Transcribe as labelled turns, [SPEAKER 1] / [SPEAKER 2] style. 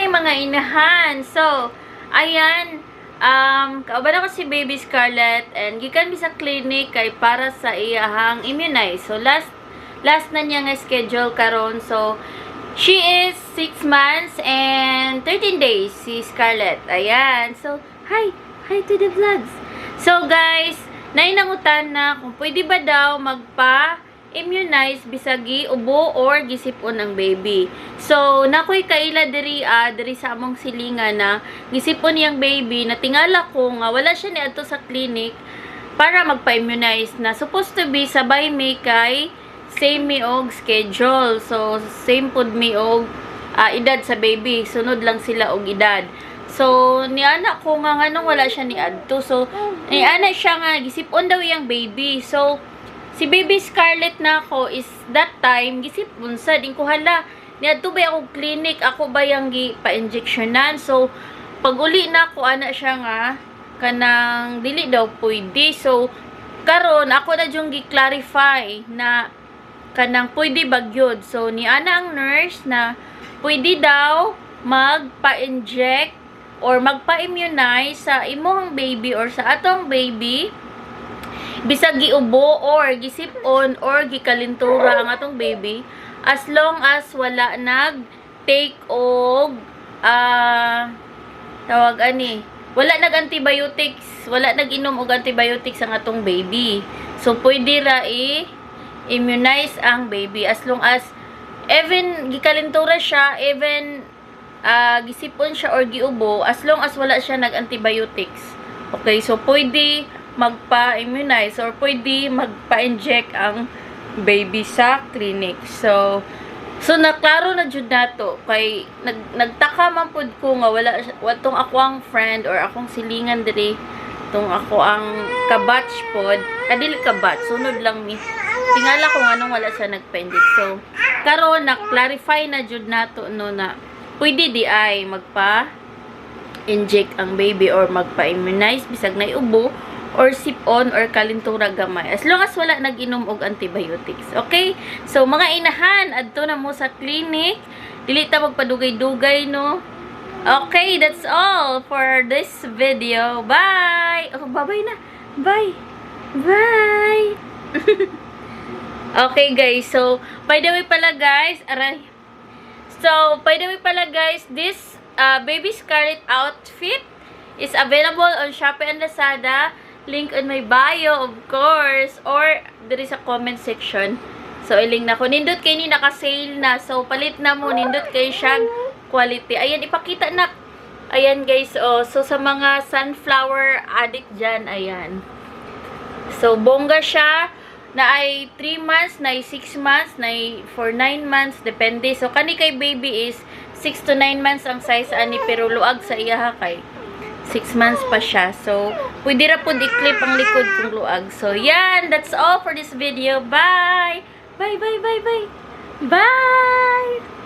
[SPEAKER 1] Mga inahan. So, ayan, kauban ako si Baby Scarlett and gikan mi sa clinic kay para sa iyahang immunize. So, last last na niya nga schedule karon. So, she is 6 months and 13 days, si Scarlett. Ayan. So, hi! Hi to the vlogs! So, guys, naay nangutana kung pwede ba daw magpa immunize bisag giubo or gisipon ang baby. So, naa koy kaila diri sa among silingan na gisipon niyang baby, na tingala ko nga wala siya niadto sa clinic para magpa-immunize na supposed to be sabay mi kay same mi og schedule. So, same pud mi og edad sa baby. Sunod lang sila og edad. So, niana ko nga nganong wala siya niadto. So, niana siya nga gisipon daw iyang baby. So, si Baby Scarlett nako is that time gisipon sad. Ingon ko, "Hala, niadto ba ako clinic? Ako ba yung gi pa-injectionan?" So, pag uli na ako, ana siya nga kanang dili daw pwede. So, karon ako na yung gi-clarify na kanang pwede ba gyud. So, niana ang nurse na pwede daw magpa-inject or magpa-immunize sa imong baby or sa atong baby bisag giubo or gisipon or gikalintura ang atong baby, as long as wala nag take og tawag ani, wala nag antibiotics, wala nag-inom og antibiotics ang atong baby. So pwede ra i immunize ang baby as long as even gikalintura siya, even gisipon siya or giubo, as long as wala siya nag antibiotics. Okay, so pwede magpa-immunize or pwede magpa-inject ang baby sa clinic. So naklaro na jud nato kay nagtaka man pud ko nga wala watong ako ang friend or akong silingan diri, tong ako ang kabatch pod, adil kabatch, sunod lang mi. Tingala ko nganong wala siya nagpa-inject. So karon na clarify na jud nato, no, na pwede di ay magpa inject ang baby or magpa-immunize bisag na ubo or sipon or kalintura gamay, as long as wala nag-inom og antibiotics. Okay? So mga inahan, adto na mo sa clinic. Dili ta magpadugay-dugay, no? Okay, that's all for this video. Bye. Oh, bye-bye na. Bye. Bye. Okay guys, so by the way pala guys, aray. So, by the way pala guys, this Baby Scarlett outfit is available on Shopee and Lazada. Link on my bio, of course. Or, diri sa comment section. So, i-link na ko. Nindot kay ni naka-sale na. So, palit na mo. Nindot kay siyang quality. Ayan, ipakita na. Ayan guys, oh. So, sa mga sunflower addict dyan, ayan. So, bongga siya na ay 3 months, na ay 6 months, na ay for 9 months, depende. So, kani kay baby is 6 to 9 months ang size ani, pero luag sa iya kay 6 months pa siya. So, pwede ra pud i-clip ang likod kung luag. So, yan. That's all for this video. Bye! Bye, bye, bye, bye! Bye!